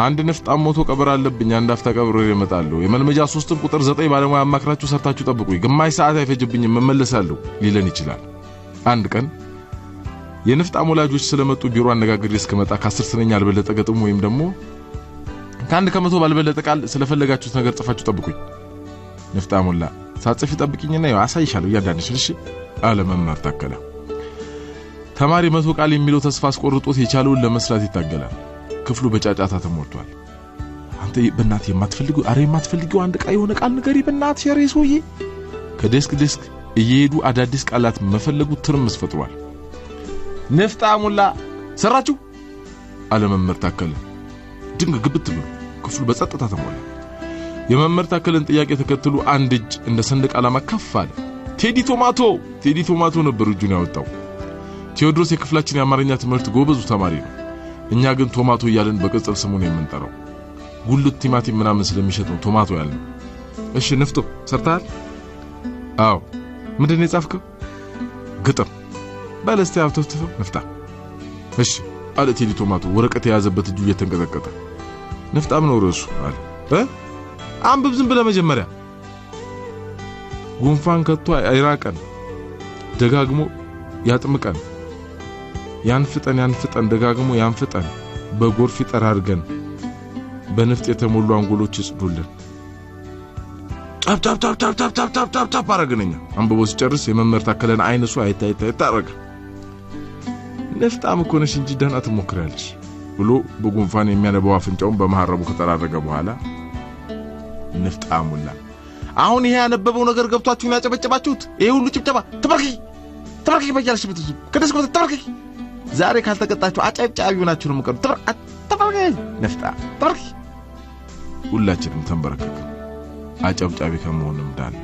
አንድ ንፍጣም ሞቶ ቀብር አለብኝ፣ አንድ አፍታ ቀብሬ እመጣለሁ። የመልመጃ 3 ቁጥር 9 ባለሙያ አማክራችሁ ሰርታችሁ ጠብቁኝ፣ ግማሽ ሰዓት አይፈጅብኝም፣ እመለሳለሁ ሊለን ይችላል። አንድ ቀን የንፍጣም ወላጆች ስለመጡ ቢሮ አነጋግሬ እስከመጣ ከ10 ስነኛ ያልበለጠ ግጥም ወይም ደግሞ ከ1 ከመቶ ባልበለጠ ቃል ስለፈለጋችሁት ነገር ጽፋችሁ ጠብቁኝ። ንፍጣም ሞላ ሳጽፊ ጠብቂኝና ያው አሳይሻለሁ እያንዳንድሽን እሺ አለ መምህር ታከለ። ተማሪ 100 ቃል የሚለው ተስፋ አስቆርጦት የቻለውን ለመስራት ይታገላል። ክፍሉ በጫጫታ ተሞልቷል። አንተ በእናትህ የማትፈልገው አረ የማትፈልገው አንድ ቃል የሆነ ቃል ንገሪ በእናትህ ሸሬ ሰውዬ። ከዴስክ ዴስክ እየሄዱ አዳዲስ ቃላት መፈለጉ ትርምስ ፈጥሯል። ንፍጣሙላ ሰራችሁ አለ መምህር ታከለ። ድንግ ግብት ብሎ ክፍሉ በጸጥታ ተሞላ። የመምህር ታከለን ጥያቄ ተከትሎ አንድ እጅ እንደ ሰንደቅ ዓላማ ከፍ አለ። ቴዲ ቶማቶ፣ ቴዲ ቶማቶ ነበር እጁን ያወጣው። ቴዎድሮስ የክፍላችን የአማርኛ ትምህርት ጎበዙ ተማሪ ነው። እኛ ግን ቶማቶ እያልን በቅጽል ስሙ ነው የምንጠራው። ጉልት ቲማቲም ምናምን ስለሚሸጥ ነው ቶማቶ ያልነው። እሺ ንፍጦ ሰርተሃል? አዎ። ምንድን ነው የጻፍከው? ግጥም። በል እስቲ አውተፍትፈው ንፍጣ። እሺ አለ ቴዲ ቶማቶ ወረቀት የያዘበት እጁ እየተንቀጠቀጠ። ንፍጣም ነው ርዕሱ አለ። አንብብ ዝም ብለህ መጀመሪያ። ጉንፋን ከቶ አይራቀን፣ ደጋግሞ ያጥምቀን፣ ያንፍጠን ያንፍጠን፣ ደጋግሞ ያንፍጠን፣ በጎርፍ ይጠራርገን፣ በንፍጥ የተሞሉ አንጎሎች ይጽዱልን። ጣብ ጣብ ጣብ ጣብ ጣብ ጣብ ጣብ ጣብ ጣብ አረግን እኛ። አንብቦ ሲጨርስ የመምህር ታከለን አይን እሱ አይታ አይታ አይታ አረገ። ንፍጣም እኮ ነሽ እንጂ ደህና ትሞክሪያለሽ ብሎ በጉንፋን የሚያነባው አፍንጫውን በመሐረቡ ከጠራረገ በኋላ ንፍጣሙላ አሁን ይሄ ያነበበው ነገር ገብቷችሁ ነው ያጨበጨባችሁት? ይሄ ሁሉ ጭብጨባ ተበርኪ ተበርኪ በያልሽበት እሱ ከደስኩ ተበርኪ። ዛሬ ካልተቀጣችሁ አጨብጫቢ ሆናችሁ ነው የምቀሩት። ተበርኪ ንፍጣ ተበርኪ። ሁላችንም ተንበረከክን። አጨብጫቢ ከመሆንም ዳን።